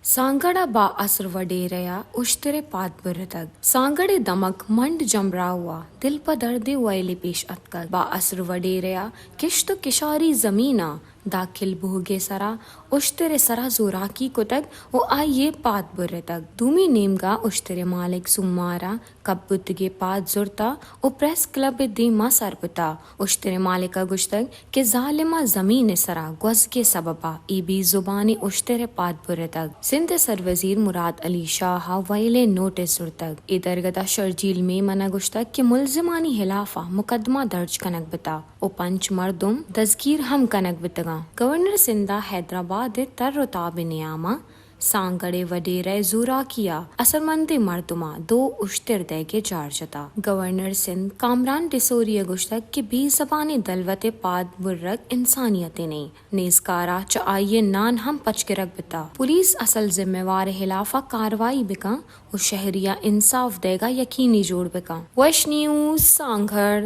سانگڑ ءَ با اسر وڈیرہ ءَ اشتر ءِ پاد برتگ۔ سانگڑ ءِ دمگ منڈ جمراو ءَ دل پہ دردیں وئیلے پیش اتکگ۔ با اسر وڈیرہ ءَ کشت ءُ کشاری زمین ءَ داکل بوگ ءِ سرا اشتر ءِ سرا زوراکی کتگ ءُ آئی ءِ پاد برتگ۔ دومی نیمگ ءَ اشتر ءِ مالک سومار ءَ کپ بوتگیں پاد زرتہ ءُ پریس کلب ءِ دیما سر بوتہ۔ اشتر ءِ مالک ءَ گوشتگ کہ ظالم ءَ زمین ءِ سرا گوزگ ءِ سبب ءَ اے بے زبانیں اشتر ءِ پاد برتگ۔ سندھ ءِ سروزیر مراد علی شاہ ءَ وئیل ءِ نوٹس زرتگ۔ اے درگت ءَ شرجیل میمن ءَ گوشتگ کہ ملزمانی ہلاف ءَ مقدمہ درج کنگ بوتہ ءُ پنچ مردم دزگیر ہم کنگ بوتگ اَنت۔ گورنر سندھ ءَ حیدرآباد ءِ تر ءُ تاب ءِ نیام ءَ سانگڑ ءِ وڈیرہ ءِ زوراکی ءَ اثرمندیں مردماں دو اشتر دئیگ ءِ جار جتہ۔ گورنر سندھ کامران ڈسوری ءَ گوشتگ کہ بے زبانیں دلوت ءِ پاد برگ انسانیتے نہ اِنت۔ نیزکار ءَ چہ آئی ءِ نان ہم پچ گرگ بوتہ۔ پولیس اصل ذمہ وار ءِ ہلاف ءَ کاروائی بکن ءُ شہری ءَ انصاف دئیگ ءَ یقینی جوڑ بکن۔ وش نیوز سانگھڑ۔